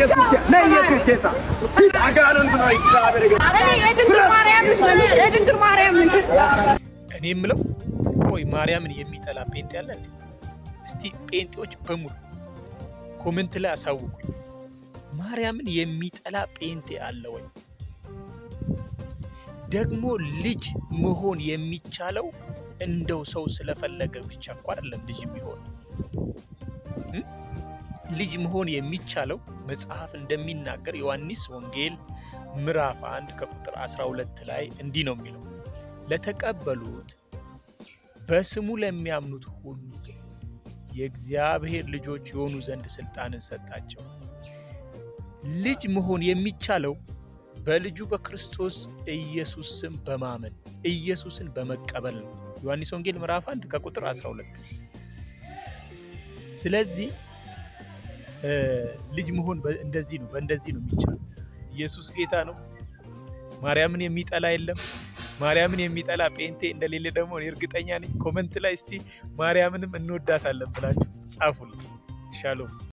ኢየሱስ ነይ፣ ኢየሱስ ጌታ። አጋንንት ነው። እግዚአብሔር። እኔ የድንግል ማርያም ልጅ ነኝ። የድንግል ማርያም ልጅ። እኔ የምለው ቆይ ማርያምን የሚጠላ ጴንጤ አለ እንዴ? እስቲ ጴንጤዎች በሙሉ comment ላይ አሳውቁኝ። ማርያምን የሚጠላ ጴንጤ አለ ወይ? ደግሞ ልጅ መሆን የሚቻለው እንደው ሰው ስለፈለገ ብቻ እኮ አይደለም ልጅ የሚሆነው። ልጅ መሆን የሚቻለው መጽሐፍ እንደሚናገር ዮሐንስ ወንጌል ምዕራፍ 1 ከቁጥር 12 ላይ እንዲህ ነው የሚለው፣ ለተቀበሉት በስሙ ለሚያምኑት ሁሉ ግን የእግዚአብሔር ልጆች የሆኑ ዘንድ ስልጣንን ሰጣቸው። ልጅ መሆን የሚቻለው በልጁ በክርስቶስ ኢየሱስ ስም በማመን ኢየሱስን በመቀበል ነው። ዮሐንስ ወንጌል ምዕራፍ 1 ከቁጥር 12። ስለዚህ ልጅ መሆን እንደዚህ ነው፣ በእንደዚህ ነው የሚቻለው። ኢየሱስ ጌታ ነው። ማርያምን የሚጠላ የለም። ማርያምን የሚጠላ ጴንጤ እንደሌለ ደግሞ እኔ እርግጠኛ ነኝ። Comment ላይ እስቲ ማርያምንም እንወዳታለን ብላችሁ ጻፉልኝ። ሻሎም።